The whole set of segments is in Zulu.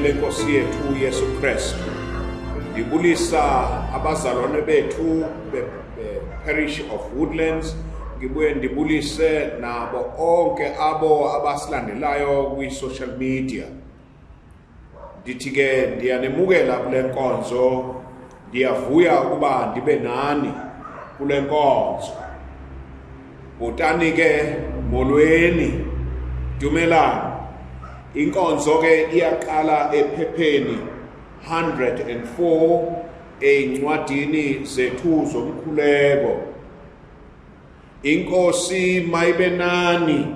lenkosi yethu uYesu Kristu. Ndibulisa abazalwane bethu be-Parish of Woodlands, ngibuye ndibulise nabo onke abo abasilandelayo kwi-social media. Ndithi ke ndiyanemukela kule nkonzo, ndiyavuya ukuba ndibe nani kule nkonzo. Bhotani ke, molweni, dumelani. Inkonzo ke iyaqala ephepheni 104 ey'ncwadini zethu zomkhuleko. Inkosi mayibe nani.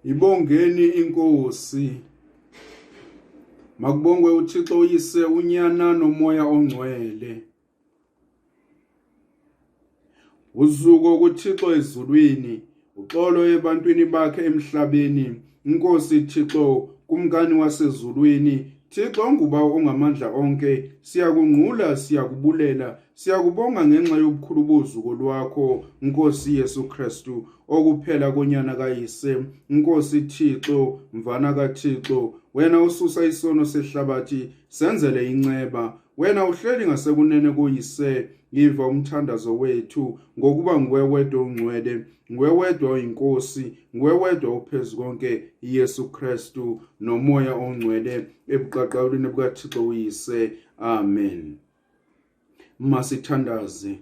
Ibongeni iNkosi. Makubongwe uThixo uYise, uNyana noMoya oNgcwele. Uzuko kuThixo ezulwini, uxolo ebantwini bakhe emhlabeni. Nkosi Thixo, Kumkani wasezulwini, Thixo ongubawo ongamandla onke, siyakunqula, siyakubulela, siyakubonga ngenxa yobukhulu bozuko lwakho, Nkosi Yesu Kristu, okuphela konyana kayise, Nkosi Thixo, Mvana kaThixo, wena ususa isono sehlabathi, senzele inceba. Wena uhleli ngasekunene koyise, yiva umthandazo wethu, ngokuba nguwe wedwa ongcwele, nguwe wedwa oyinkosi, nguwe wedwa ophezu konke, Yesu Kristu noMoya oNgcwele, ebuqaqawulini bukaThixo uYise. Amen. Masithandaze.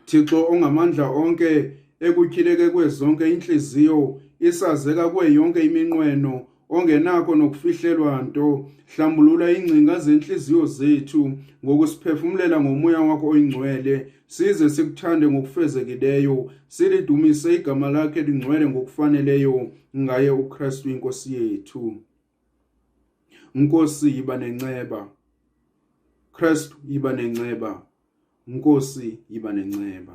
Thixo ongamandla onke, ekutyhileke kwezonke inhliziyo, isazeka kuwe yonke iminqweno, ongenakho nokufihlelwa nto, hlambulula ingcinga zenhliziyo zethu ngokusiphefumulela ngomoya wakho oyingcwele, size sikuthande ngokufezekileyo, silidumise igama lakhe elingcwele ngokufaneleyo, ngaye uKristu inkosi yethu. Nkosi yiba nenceba. Kristu yiba nenceba. Nkosi yiba nenceba.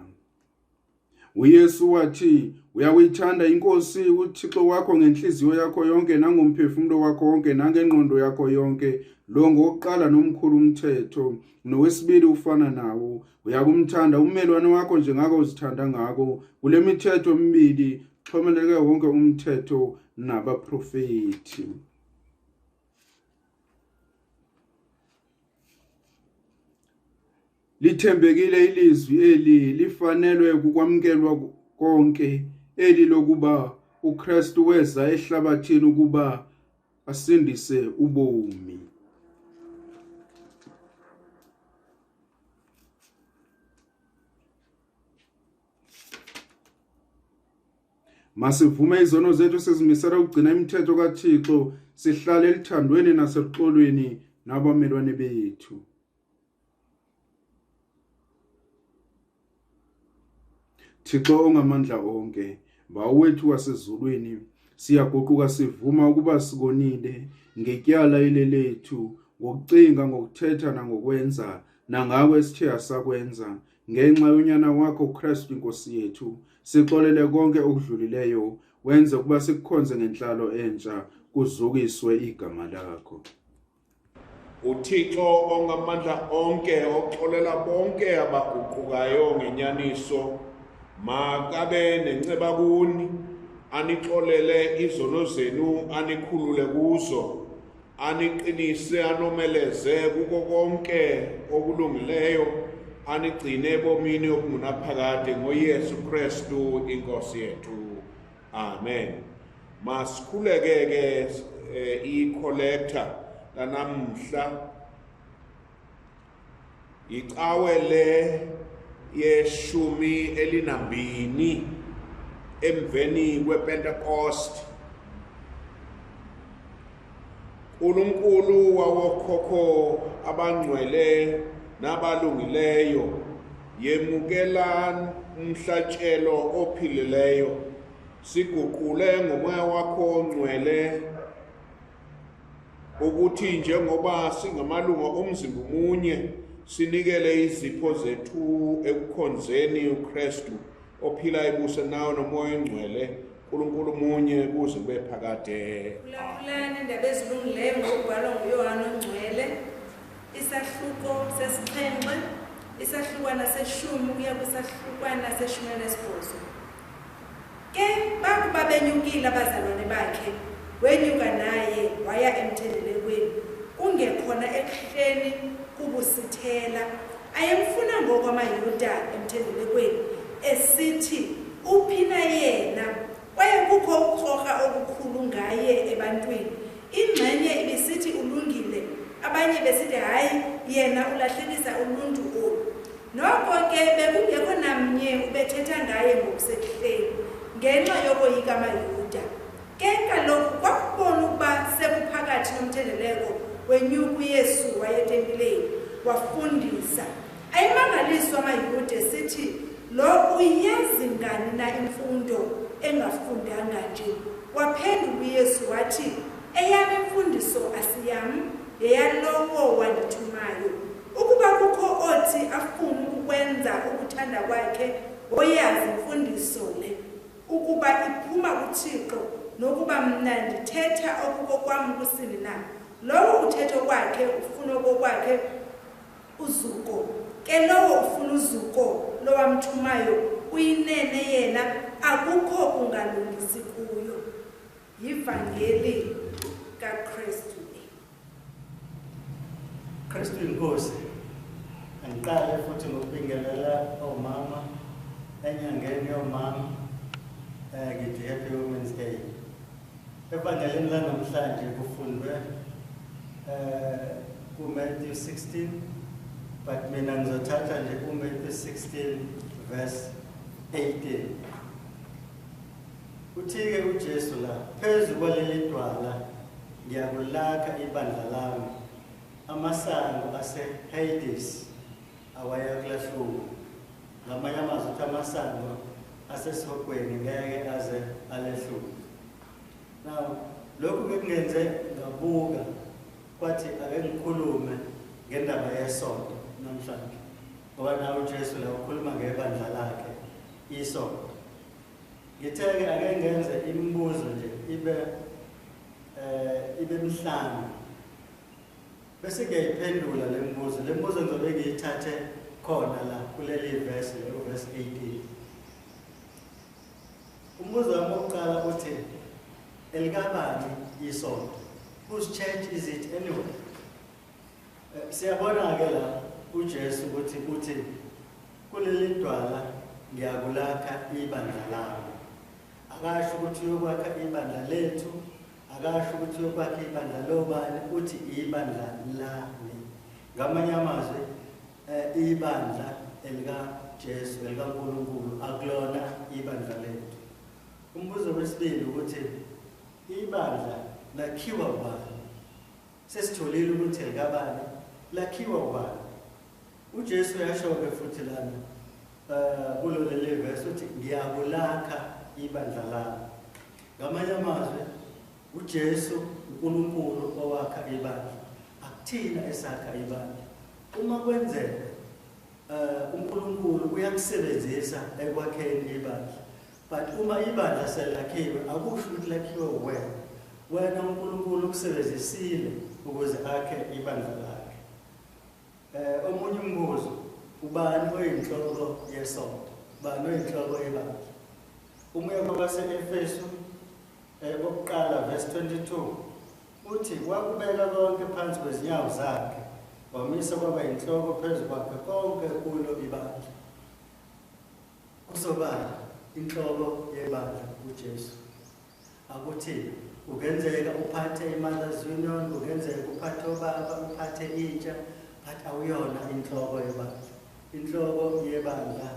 UYesu wathi uyakuyithanda iNkosi uThixo wakho ngenhliziyo yakho yonke nangomphefumulo wakho wonke nangengqondo yakho yonke. Lo ngowokuqala nomkhulu umthetho, nowesibili ufana nawo. Uyakumthanda ummelwane wakho njengako uzithanda ngako. Kule mithetho emibili xhomeleke wonke umthetho nabaprofethi. Lithembekile ilizwi eli, lifanelwe kukwamkelwa konke, eli lokuba uKristu weza ehlabathini ukuba asindise ubomi. Masivume izono zethu sizimisela ukugcina imithetho kaThixo, sihlale eluthandweni naseluxolweni nabamelwane bethu. Thixo ongamandla onke, Bawo wethu wasezulwini, siyaguquka sivuma ukuba sikonile ngetyala elelethu ngokucinga, ngokuthetha nangokwenza, nangako esithe asakwenza ngenxa yonyana wakho uKristu inkosi yethu. Sixolele konke okudlulileyo, wenze ukuba sikukhonze ngenhlalo entsha, kuzukiswe igama lakho. UThixo ongamandla onke oxolela bonke abaguqukayo ngenyaniso makabe nenceba kuni, anixolele izono zenu, anikhulule kuzo, aniqinise, anomeleze kuko konke okulungileyo, anigcine ebomini obungunaphakade ngoYesu Kristu inkosi yethu. Amen. Masikhuleke ke eh, i-collector lanamhla icawe le yeshumi elinambini emveni kwePentecost. uNkulunkulu wawokhokho abangcwele nabalungileyo, yemukela umhlatshelo ophilileyo, siguqule ngomoya wakho ongcwele, ukuthi njengoba singamalunga omzimba omunye sinikele izipho zethu ekukhonzeni uKristu ophila ebuse nawe nomoya ongcwele, uNkulunkulu munye kuze kube phakade. Phulaphulani iindaba ezilungileyo ngokubhalwa nguYohane oNgcwele, isahluko sesixhenxe, isahlukwana seshumi ukuya kwisahlukwana seshumi elinesibhozo. Ke bakuba benyukile abazalwane bakhe, wenyuka naye waya emthethweni. ngoko amaYuda emthendelekweni, esithi, Uphi na yena? Kwaye kukho ukukrokra okukhulu ngaye ebantwini. Ingxenye ibisithi ulungile, abanye besithi, Hayi, yena ulahlekisa uluntu olu. Noko ke, bekungekho namnye ubethetha ngaye ngokusekuhleni, ngenxa yokoyika amaYuda. Ke kaloku kwakubon ukuba sekuphakathi nomthendeleko, wenyuka uYesu waya etempileni, wafundisa. Ayemangaliswa amaYuda, esithi, Lo uyazi ngani na imfundo, engafundanga nje? Waphendula uYesu wathi, Eyam imfundiso asiyam, yeyalowo wandithumayo. Ukuba kukho othi afune ukukwenza ukuthanda kwakhe, woyazi imfundiso le, ukuba iphuma kuThixo, nokuba mna ndithetha okukokwam kusini na. Lowo uthetha okwakhe ufuna okokwakhe uzuko, ke lowo ufuna uzuko lowamthumayo uyinene yena, akukho kungalungisi kuyo. YiVangeli kaKrestu le. Kristu inkosi. Angiqale futhi ngokubingelela omama enyangeni yomama ngithi Happy Women's Day. Evangelini lanamhlanje kufundwe kuMatthew 16, but mina ngizothatha nje kuMatthew 16 verse 18. Uthi-ke uJesu la, phezu kwaleli dwala ngiyakulakha ibandla lami, amasango aseHades awayakulahlula. Ngamanye amazwi uthi amasango asesihogweni ngeke aze alehlule. Now, lokhu bekungenze ngabuka kwathi ake ngikhulume ngendaba yesonto namhlanje. Ngoba nawe uJesu la ukhuluma ngebandla lakhe isonto. Ngithe-ke ake ngenze imibuzo nje ibe ibe mihlanu. Bese ngiyayiphendula le mibuzo. Le mibuzo ngizobe ngiyithathe khona la kuleli verse le verse 18. Umbuzo wami wokuqala uthi elikabani isonto? Whose church is it anyway? Siyabona-ke la uJesu ukuthi uthi kuleli dwala ngiyakulakha ibandla lami. Akasho ukuthi uyokwakha ibandla lethu, akasho ukuthi uyokwakha ibandla lobani, uthi ibandla lami. Ngamanye amazwi ibandla elikaJesu, elikaNkulunkulu, akulona ibandla lethu. Umbuzo wesibili ukuthi ibandla lakhiwa ubani? Sesitholile ukuthi elikabani, lakhiwa ubani? UJesu uyasho-ke futhi lana kulo leli verse uthi ngiyakulakha ibandla lami. Ngamanye amazwi uJesu uNkulunkulu owakha ibandla, akuthina esakha ibandla. Uma kwenzeka uNkulunkulu uyakusebenzisa ekwakheni ibandla, but uma ibandla selakhiwe akusho ukuthi lakhiwe wena. Wena uNkulunkulu ukusebenzisile ukuze akhe ibandla lakhe. Omunye umbuzo, ubani oyinhloko yesonto? Ubani oyinhloko yebandla? Uma uya kwabase-Efesu okokuqala verse 22 uthi wakubeka konke phansi kwezinyawo zakhe, wamisa kwaba yinhloko phezu kwakhe konke kulo ibandla. Kusobala inhloko yebandla uJesu. Akuthi kungenzeka uphathe i-Mothers Union, kungenzeka uphathe obaba, uphathe intsha, but awuyona inhloko yebandla. Inhloko yebandla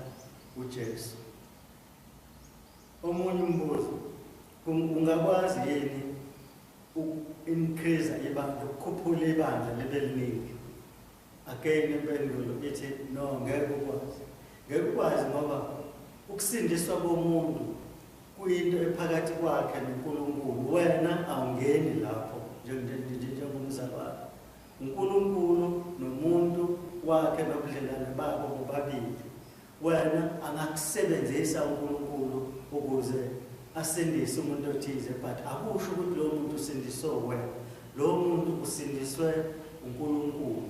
uJesu. Omunye umbuzo, ungakwazi yini uku-increase ibandla, ukukhuphula ibandla libe liningi? Again impendulo ithi no, ngeke ukwazi. Ngeke ukwazi ngoba ukusindiswa komuntu kuyinto ephakathi kwakhe noNkulunkulu. Wena awungeni lapho njengomzalwane. uNkulunkulu nomuntu wakhe nobudlelwane babo bobabili. Wena angakusebenzisa uNkulunkulu ukuze asindise umuntu othize, but akusho ukuthi lowo muntu usindiswe wena. Lowo muntu usindiswe uNkulunkulu.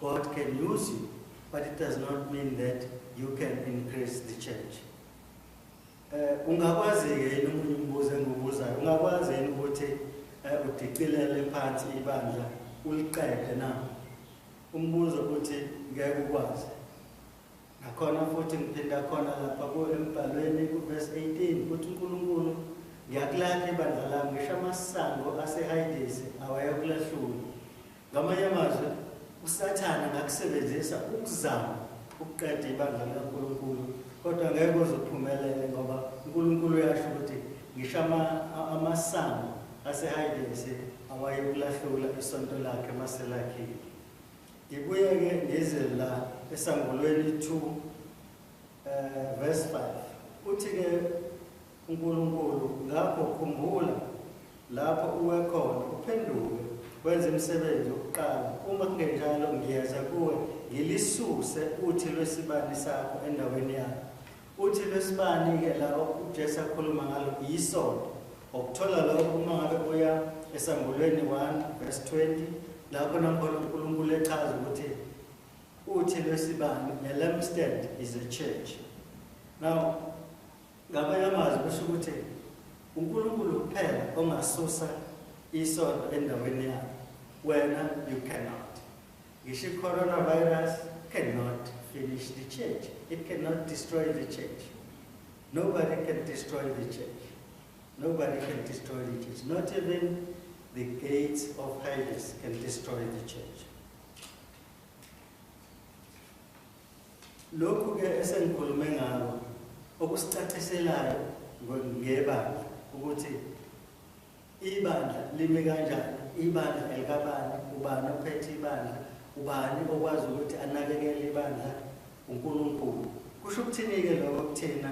God can use you, but it does not mean that you can increase the church. Ungakwazi-ke yini omunye umbuzo engiwubuzayo, ungakwazi yini ukuthi udicilele phansi ibandla uliqede na? Umbuzo uthi ngeke ukwazi. Nakhona futhi ngiphinda khona lapha embhalweni kuverse 18 kuthi uNkulunkulu ngiyakulakha ibandla lami ngisho amasango aseHayidesi awayekulahlula. Ngamanye amazwi uSathane angakusebenzisa ukuzama ukuqeda ibandla likaNkulunkulu kodwa ngeke uzophumelele ngoba uNkulunkulu uyasho ukuthi ngisho amasango aseHayidesi awayekulahlula isonto lakhe maselakhile. Ngibuye-ke ngize la esangulweni 2 verse 5. Uthi-ke uNkulunkulu ngakho khumbula lapho uwe khona uphenduke wenze imisebenzi yokuqala uma kungenjalo ngiyeza kuwe ngilisuse uthi lwesibani sakho endaweni yakho. Uthi lwesibani-ke la uJesu akhuluma ngalo yisonto. Ukuthola lokho uma ngabe uya esangulweni 1 verse 20 lapho nakhona uNkulunkulu echaza ukuthi uthi lwesibani ne-lampstand is a church. Now ngamanye amazwi kusho ukuthi uNkulunkulu kuphela ongasusa isonto endaweni yakho. Wena you cannot. Ngisho i-coronavirus cannot finish the church. It cannot destroy the church. Nobody can destroy the church. Nobody can destroy the church. Not even the gates of Hades can destroy the church. Lokhu-ke esengikhulume ngako okusicaciselayo ngebandla ukuthi ibandla limi kanjani, ibandla elikabani, ubani ophethe ibandla, ubani okwazi ukuthi anakekele ibandla, uNkulunkulu. Kusho ukuthini-ke lokho kuthina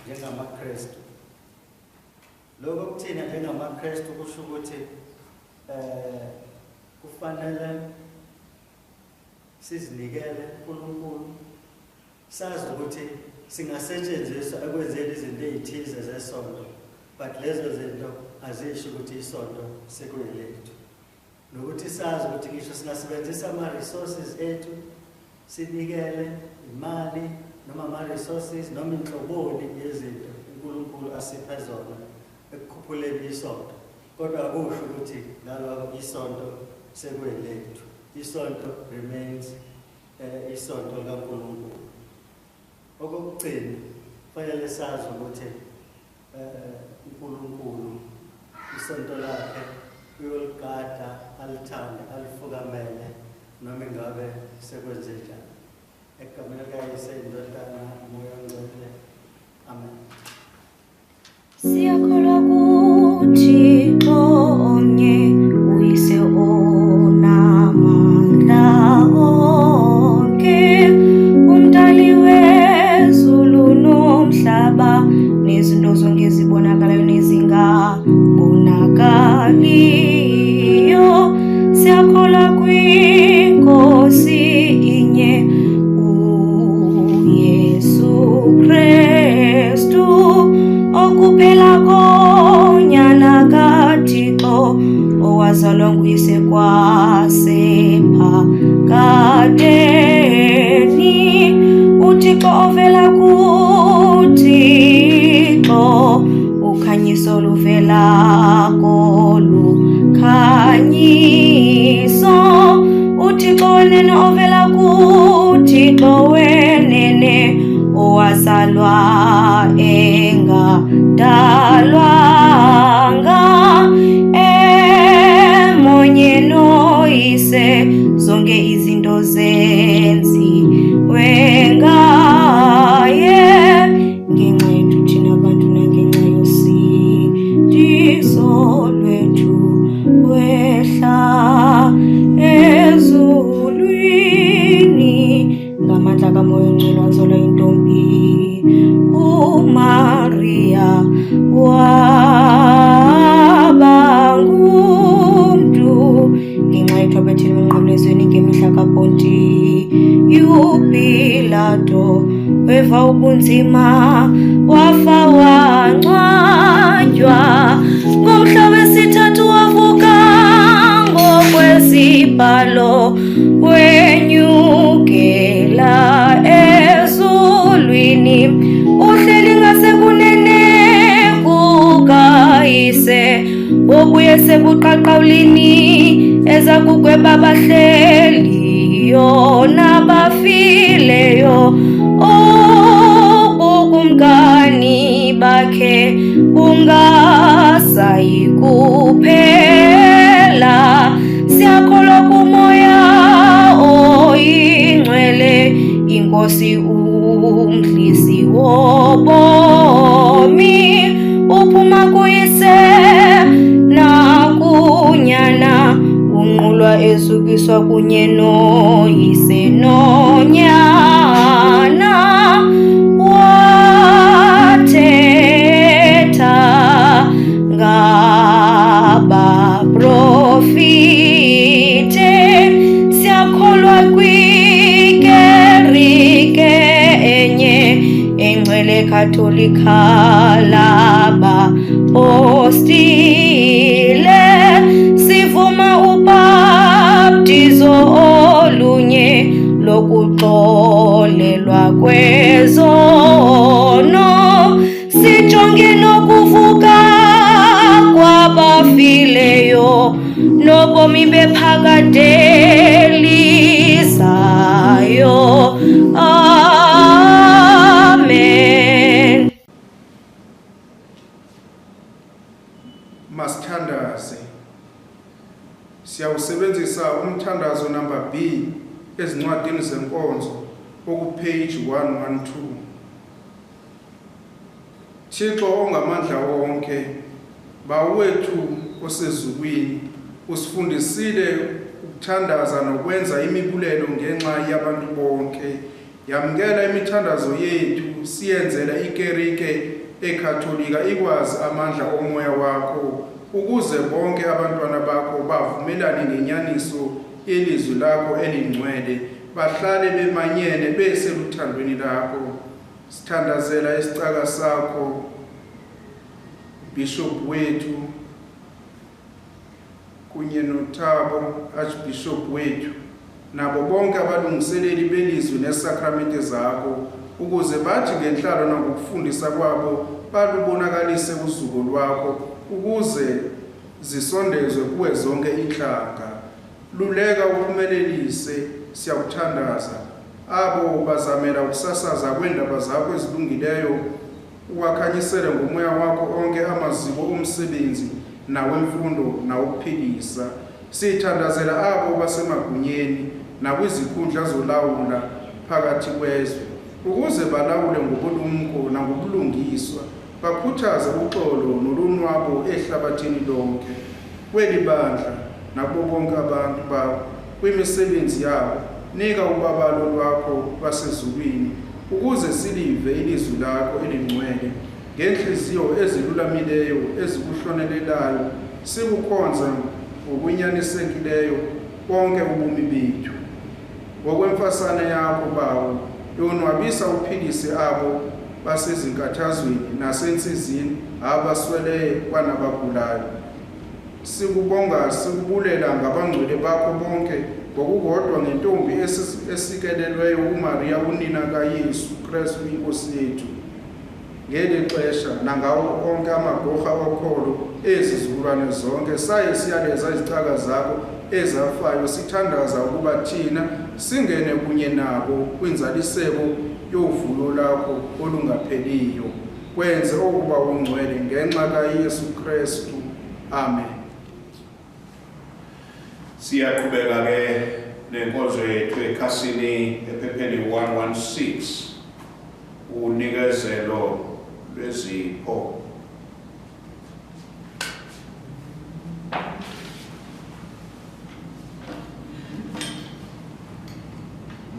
njengamaKristu? Lokho kuthina njengamaKristu kusho ukuthi kufanele sizinikele kuNkulunkulu, sazi ukuthi singasetshenziswa ekwenzeni izinto ezithize zesonto, but lezo zinto azisho ukuthi isonto sekuyilethu. Nokuthi sazi ukuthi ngisho singasebenzisa ama-resources ethu, sinikele imali noma ama-resources noma inhloboni yezinto uNkulunkulu asiphe zona ekukhuphuleni isonto, kodwa akusho ukuthi ngalokho isonto sekuyilethu. Isonto remains isonto likaNkulunkulu. Okokugcina kufanele sazi ukuthi uNkulunkulu isonto lakhe uyoligada, alithande, alifukamele noma ingabe sekwenze njani. Egameni likaYise, iNdodana, uMoya oNgcwele. Amen. Siyakholwa kuThixo omnye, uYise onamandla onke, umdali wezulu nomhlaba, nezinto zonke ezibonakalayo nezingabonakaliyo. Siyakholwa kwiNkosi inye, uYesu Kristu, okuphela konyana kaThixo, owazalwa nguyise kwasephakadeni, uThixo ovela kuThixo, ukhanyiso luvela kolukhanyiso, uThixo wenene ovela kuThixo wenene, owazalwa engadalwanga, emunye noYise, zonke izinto zenziwe ngaye, ngenxa yethu thina bantu nangenxa yosindiso lwethu wehla ezulwini ngamandla kaMoya oNgcwele, wazalwa intombi uMaria, waba ngumntu ngenxa yethu abethile emnqamlezweni ngemihla kaPontiyu Pilato, weva ubunzima, wafa, wangcwatywa, ngomhla wesithathu wavuka ngokwezibhalo, wenyukela ezulwini, uhleli ngasekunene kukaYise, wobuye sebuqaqawulini Eza kugweba abahleliyo nabafileyo, ubukumkani bakhe bungasayi kuphela. Siyakholwa kuMoya oyiNgcwele, iNkosi umdlisi wobomi, uphuma kuYise nakuNyana, unqulwa ezukiswa kunye noYise noNyana. Wathetha ngabaprofite, siyakholwa kwikerike enye engcwele katolika labapostile, sivuma ubhaptizo olunye lokuxolelwa kwezono, sijonge nokuvuka kwabafileyo nobomi bephakade lizayo. Amen. Masithandaze. Siyawusebenzisa umthandazo number B ezincwadini zenkonzo okupage 112. Thixo ongamandla wonke, Bawo wethu osezulwini, usifundisile ukuthandaza nokwenza imibulelo ngenxa yabantu bonke. Yamkela imithandazo yethu siyenzela ikerike eKatolika ikwazi amandla omoya wakho, ukuze bonke abantwana bakho bavumelane ngenyaniso yelizwi lakho elingcwele, bahlale bemanyene beseluthandweni lakho. Sithandazela isicaka sakho Bishop wethu kunye noThabo Archbishop wethu nabo bonke abalungiseleli belizwi nesakramente zakho, ukuze bathi ngenhlalo nangokufundisa kwabo balubonakalise uzuko lwakho, ukuze zisondezwe kuwe zonke inhlanga. Luleka uphumelelise, siyakuthandaza, abo bazamela ukusasaza kweendaba zakho ezilungileyo, uwakhanyisele ngomoya wakho onke amaziko omsebenzi nawemfundo nawokuphilisa. Sithandazela abo basemagunyeni nakwizikhundla zolawula phakathi kwezwe, ukuze balawule ngobulumko nangobulungiswa, bakhuthaze uxolo nolonwabo ehlabathini lonke. Kweli bandla nakubo bonke abantu bakho kwimisebenzi yabo, nika ubabalo lwakho lwasezulwini, ukuze silive ilizwi lakho elingcwele ngeenhliziyo ezilulamileyo ezikuhlonelelayo, sikukhonze ngokunyanisekileyo bonke ubomi bethu. Ngokwemfasane yakho, Bawo, yonwabisa uphilise abo basezinkathazweni nasentsizini, abasweleyo kwanabagulayo. Sikubonga sikubulela ngabangcwele bakho bonke, ngokukodwa ngentombi esikelelweyo uMariya unina kaYesu Krestu iNkosi yethu, ngeli xesha nangawo onke amagorha okholo ezizukulwane zonke, saye siyaleza izicaka zakho ezafayo, sithandaza ukuba thina singene kunye nabo kwinzaliseko yovuyo lwakho olungapheliyo. Kwenze okuba ungcwele ngenxa kaYesu Krestu. Amen. Siyaqhubeka ke nenkonzo yethu ekhasini ephepheni 116, unikezelo lwezipho.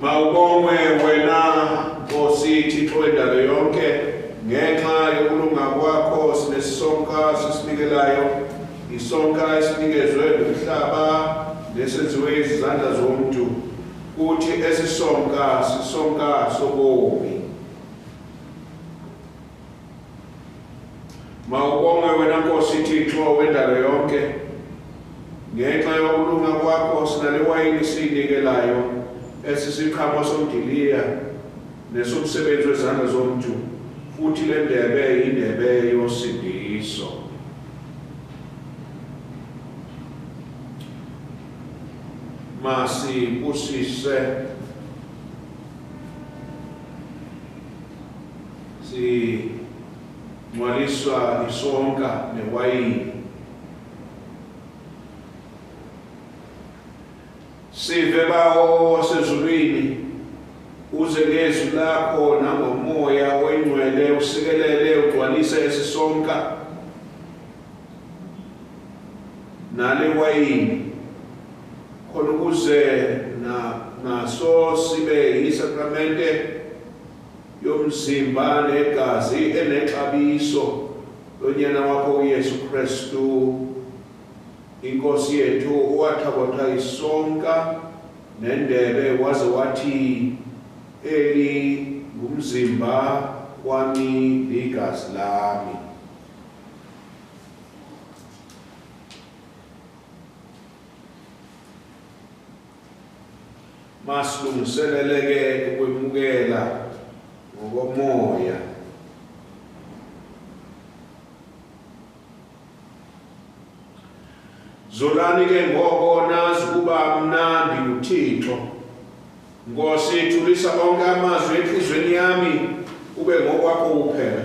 Mawubongwe wena Nkosi Thixo wendalo yonke, ngenxa yokulunga kwakho sinesonka sisinikelayo, isonka esinikezwe ngumhlaba nesenziwe izandla zomntu, kuthi esisonka sisonka sobomi. Mawubongwe wena Nkosi Thixo wendalo yonke, ngenxa yokulunga kwakho sinale wayini siyinikelayo, esisiqhamo somdiliya nesomsebenzi wezandla zomntu, futhi le ndebe yindebe yosindiso. Masibusise singcwaliswa isonka newayini. Sive Bawo wasezulwini, uze ngezwi lakho nangomoya oyingcwele usikelele ugcwalise esisonka nale wayini, khona ukuze naso sibe yisakramente yomzimba negazi enexabiso lonyana wakho uYesu Kristu inkosi yethu, owathabatha isonka nendebe waze wathi, eli ngumzimba wami ligazi lami. Masilungiseleleke ukwemukela ngokomoya. Zolani ke ngoko nazi ukuba mnandi uThixo. Nkosi, thulisa onke amazwi enhliziyweni yami ube ngokwakho kuphela.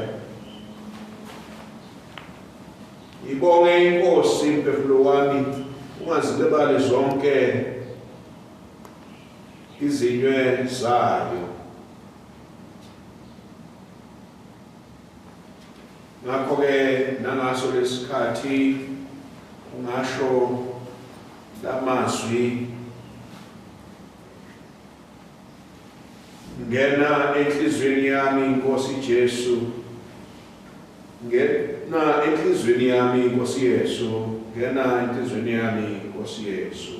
Ibonge inkosi mphefumulo wami, ungazilibali zonke izinywe zayo. Ngakho-ke nangaso lesikhathi ungasho lamazwi, ngena enhliziyweni yami Nkosi Jesu, ngena enhliziyweni yami Nkosi Yesu, ngena enhliziyweni yami Nkosi Yesu.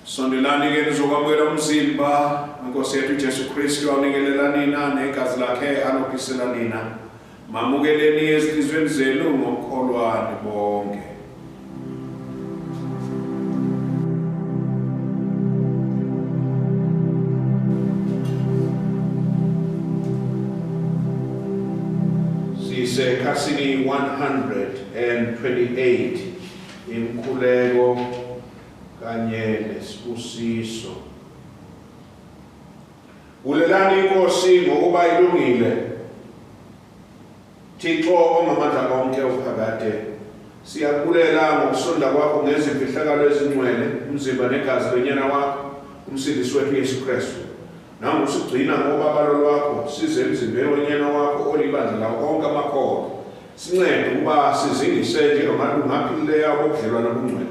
Sondelani ke nizokwamukela umzimba wenkosi yethu Jesu Kristu awunikelela nina negazi lakhe alophisela nina. Mamukeleni ezinhliziyweni zenu ngokukholwa nibonge. Sisekhasini 128 imkhuleko kanye nesibusiso. Bulelani inkosi ngokuba ilungile. Thixo ongamandla onke uphakade, siyabulela ngokusonda kwakho ngezimfihlakalo ezingcwele, umzimba negazi lonyana wakho umsindisi wethu Yesu Kristu. Nangokusigcina ngobabalo lwakho size emzimbeni wonyana wakho olibandla lawo onke amakholwa. Sincede ukuba sizingise njengamalungu aphilileyo abobudlelwane obungcwele,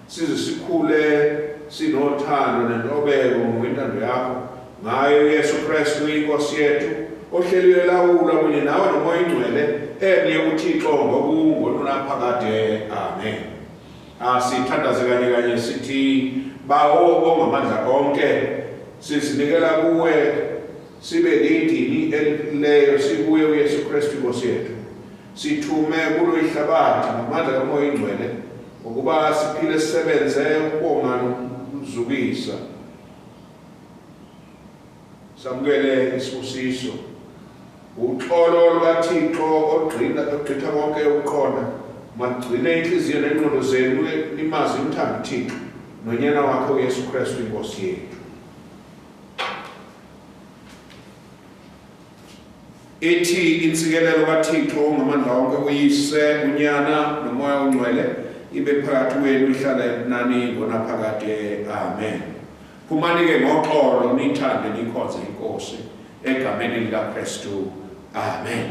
size sikhule sinothando nentobeko ngokwentando yakho, ngayo Yesu Kristu inkosi yethu, ohleliwe lawula kunye nawe nomoya oyingcwele, emnye uThixo ngokungunaphakade. Amen. Asithandaze kanye kanye sithi, Bawo ongamandla onke, sizinikela kuwe sibe lidini eliphilileyo sikuye uYesu Kristu inkosi yethu. Sithume kulo ihlabathi ngamandla kamoya oyingcwele ukuba siphile sisebenze ukubonga nokuzukisa. Samukele isibusiso. Uxolo lukaThixo ogqitha konke ukuqonda, magcine inhliziyo nengqondo zenu nimazi imthando uThixo nonyana wakhe uYesu Kristu inkosi yethu. Ithi insikelelo kaThixo ongamandla onke uYise, uNyana noMoya oNgcwele ibe phakathi kwenu ihlala nani ngonaphakade. Amen. Phumani-ke ngoxolo nithande nikhonze inkosi egameni likaKristu. Amen.